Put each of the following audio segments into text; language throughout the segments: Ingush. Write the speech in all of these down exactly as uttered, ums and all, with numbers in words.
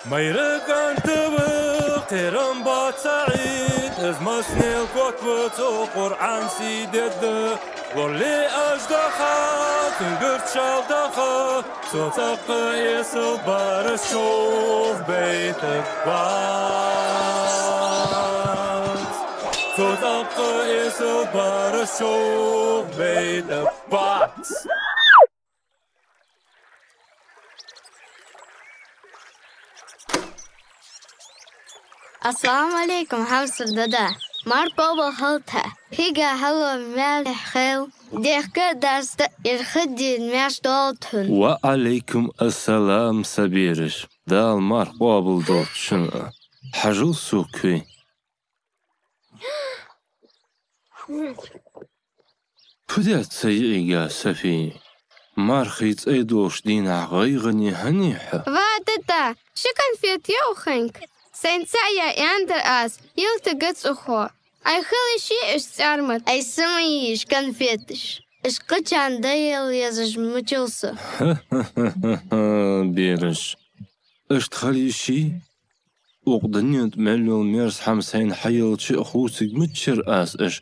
Майра кӀант ва, кхерам бац ца Ӏийта, из массанел котва цо Къуръан сий дедда. Лорале аждаха, цун гарт шалдаха, цо цӀаккха эсала бараш човхабайта бац. Цо цӀаккха эсала бараш човхабайта бац. Ассаламу Ӏалайкум, хьамсара дада. Мар къоабал хилда тха. Кхийга хьалха маьл хилда, дехка дарста ирхаддийна маьрша долда хьона. Ва Ӏалайкум ассалам, са бераш. Дала мар къоабал долда шун а. Хьажал сога кхы. Фу даьд са йиӀига, Софи? Мархий цӀай долча дийнахьа гӀайгӀане хиннай хьо? Ва дада, ши конфет йоах хьога. Сайна цаӀ яь аьннадар аз, йилла тига цӀухо. Ӏа хила йиш йий уж цӀармат? Ӏа самайиш конфеташ. Уж кхычарна дӀаяла езаш мичал со. Бераш. Иштта хила йиш йий? Укх дунен тӀа мел йола мерза хӀама сайна хьаелча а хувцаргма-кх аз уж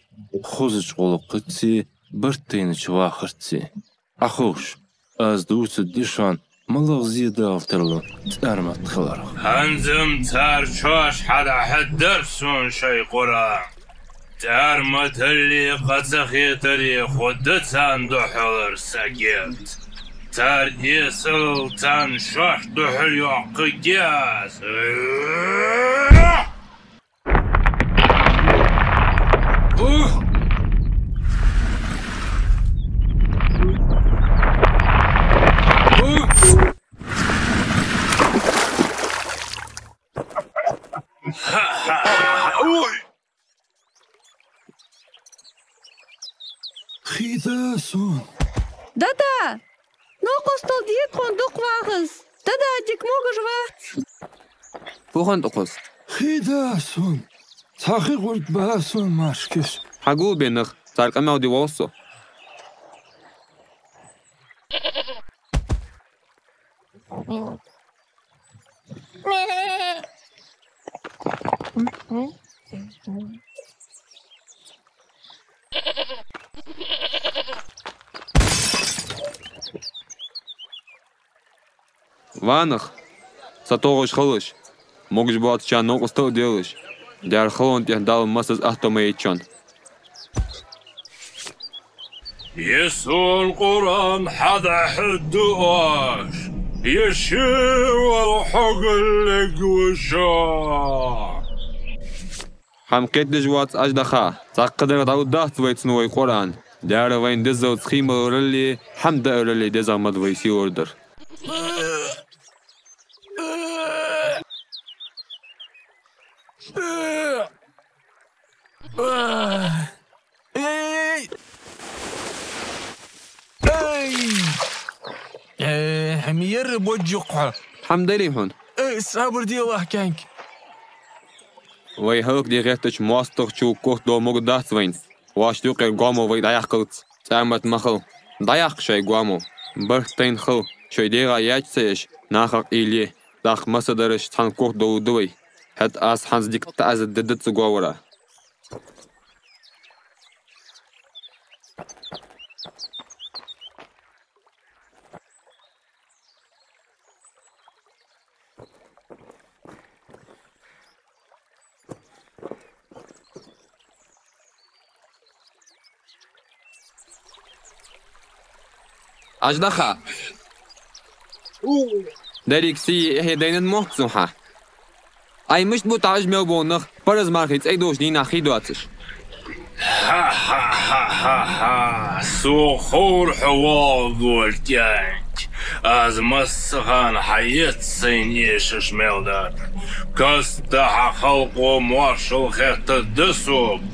хозача гӀулакхацеи барт тайнача вахарцеи. Ӏоховша, аз дувцаргда шоана, малагӀа зе далийтаргда цӀармат хиларах. ХӀанз-м цар шоаш хьадӀахьоргдар сона шоай Къуръан. ЦӀарматалле къа ца хетаре хургда царна духьалара са герз. Цар эсала царна шоаш духьалйоаккхаргья аз. Хий да сона. Дада! Новкъостал дега тхона дукха вахаз. Дада, дика могаш вац. Фу хиннад укхаза? Хий да сона. Цхьа хи гӀург ба сона, маршкаш. Хьагулбе нах, цар къамаьл де воалл со. Ва нах, сатохаш хилалаш, могаш боацачарна новкъостал а делаш, дера халонна тӀехьа Дала массаза атто ма яйта шоана. Е сона Къуръан хьадӀахьоргда оаш, е шевала хьогал лергва шо. ХӀама кхетадеш воаца аждаха, цхьаккха деррига дӀалургдац вайцунна вай Къуръан. Дера вайна дезалца хий малараллеи, хӀама даараллеи дезагӀа ма да вай сий лорадар. Эй! Эй! Э, хьамера боджукхьа. ХӀама дарий хьона? Э, сабар делахь, кӀаьнк. Вай хӀалакде гӀертача моастагӀчул котдола могаргдац вайна. Вайшта юкъера гоамо вай дӀаяккхалца. ЦӀармат ма хила. ДӀаяккха шоай гоамо. Барт тайна хила, шоай дегӀа яьча ца еш, нахах уйла е. ТӀаккха массадараш цхьана котдовларгда вай. ХӀаьта аз хӀанз дика таӀазар дергда цу говра. Аждаха! Деррига сий эхье дайнад мотт цунна хьа. Ай, мишта бу тхьа уж мел бола нах, параз мархий цӀай долча дийнахьа хий доацаш? Ха-ха-ха-ха-ха! Сох ховра хьо воагӀаргвола, кӀаьнк. Аз массахана хьаэц сайна эшаш мел дар. Каста хьа халкъо моаршал хеттаргда сога,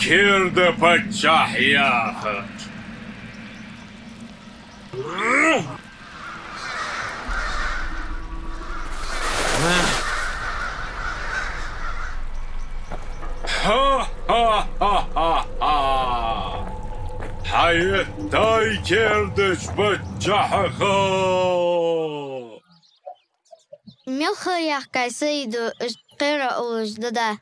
керда паччахь яхаш. Ха-ха-ха-ха-ха! Хьаэттай кердача паччахьаха! Мел хала яьккхай Саида иштта кхера уллаш, дада.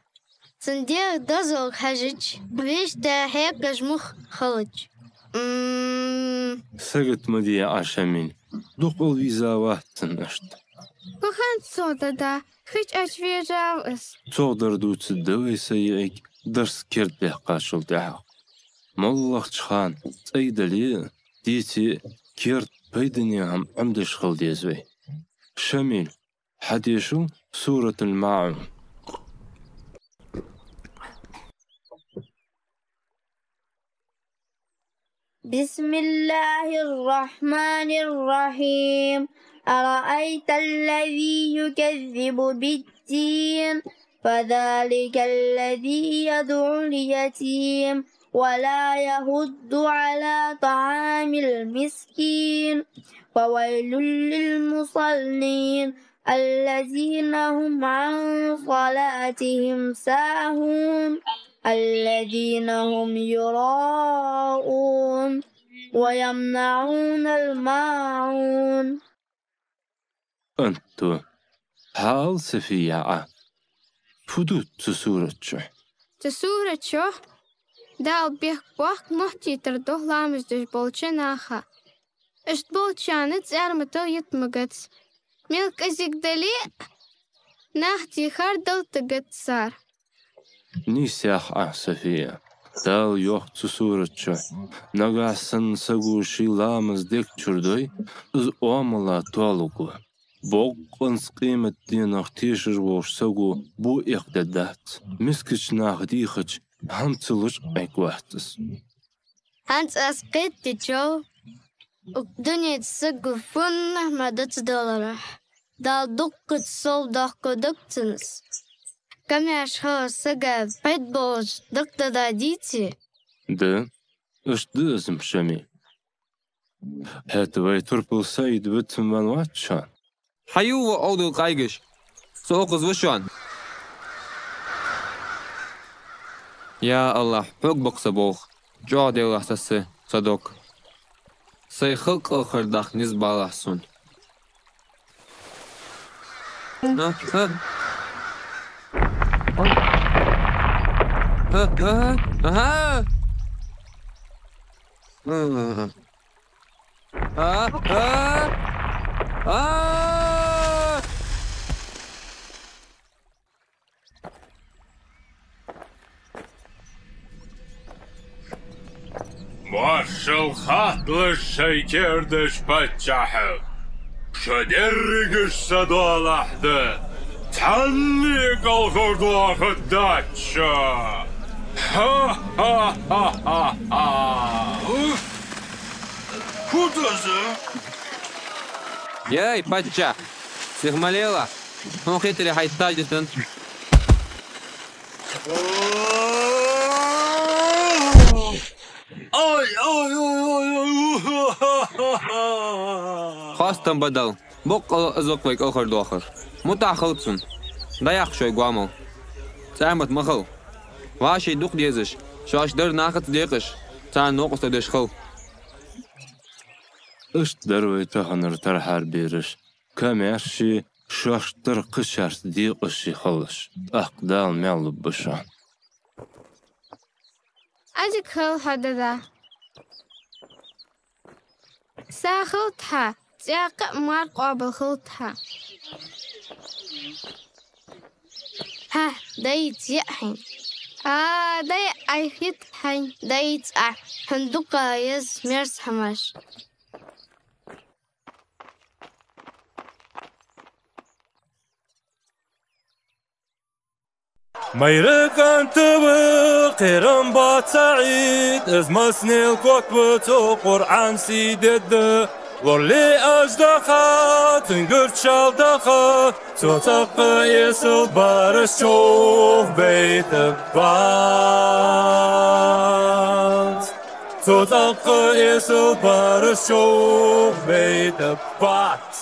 Цун дегӀа дозалга хьежача, вешта хьекхаш мух хилча. М. Сагот ма де Ӏа, Шамиль, дукха ала веза вац цунна иштта. Фу хиннад цох, дада? Хи чу Ӏочувежав из. Цох дар дувцаргда вай, са йиӀиг, дарс кердадаьккхачул тӀехьагӀа. МоллагӀча хана цӀай дале а, деце а, керда пайдане хӀама Ӏомадеш хила деза вай. Шамиль, хьадешал Суратуль-МаӀун. بسم الله الرحمن الرحيم. أرأيت الذي يكذب بالدين، فذلك الذي يدع اليتيم ولا يحض على طعام المسكين، فويل للمصلين، الذين هم عن صلاتهم ساهون، الذين هم يراءون ويمنعون الماعون. Анто, хьаала, Сафия, Ӏа, фу дувц цу сурат чу? Цу сурат чу Дала бехк боаккх моттийтар духьа ламаз деш болча наха. Иштта болчарна цӀарматал йита магац. Мел кӀезига дале а, нах дийхар далтагац цар. Нийса яхар Ӏа, Сафия. Дала йоах цу сурат чу: нагахь санна саго ший ламаз дег чура дой, из оамала тоалургва. Боккъонца къематденах тешаш волча саго бо эккхадергдац, мискача наха дийхача хӀама ца луш Ӏергвац из. ХӀанз аз кхетадечох, укх дунен чу саго фуннагӀа мара ца даларах, Дала дуккхача совдоаккхаргда цунна из. Камаьрша хилар сага пайда болаш дакъа да дийций? Да, иштта да из, Шамиль. ХӀаьта вай турпал Саид вицвенна вац шоана. Хьаюва, Ӏовдал къайгаш. Со укхаза ва шоана. Я АллахӀ, хьога ба-кх са болх. ЧӀоагӀделахь са, са дог. Сай халкъ кӀалхардаккха низ балахь сона. А, а. А, а, а. А. А, а, а! Моаршал хатталаш шоай кердача паччахьага! Шо дерригаш са доалахь да, цхьанне а кӀалхардоахаргдац шо! Ха-ха-ха-ха-ха! Фу да из? Яй, паччахь, сиха ма лелахь, хьона хетаре хьайттаж дитан. Ай, ай, ай, ай, ай. Хоастам ба Далла, боккъала из ва-кх вай кӀалхардоахар. Муташ хила цунна. ДӀаяккха шоай гоамал. ЦӀармат ма хила. ВӀаший дукха дезаш, шоаш дар нахаца декъаш, царна новкъостал деш хила. Иштта дар вай таханара тархьара бераш, камаьрший, шоашта тара кхычарца декъаший хилалаш. ТӀаккха Дала маьл лургба шоана. Ӏадика хила хьо, дада. Са хилда хьа, цӀаькха а маркъоабал хилда хьа. Хьа, дайца яа хьайна. А, дай, Ӏайха йита хьайна, дайца Ӏа, хьона дукха еза мерза хӀамаш. Майра кӀант ва, кхерам бац ца Ӏийта, из массанел котба цо, Къуръан сий дедда. Лорале аждаха, цун гуьрчал даха, цо цӀаккха эсала бараш човхабайта бац. Цо цӀаккха эсала бараш човхабайта бац.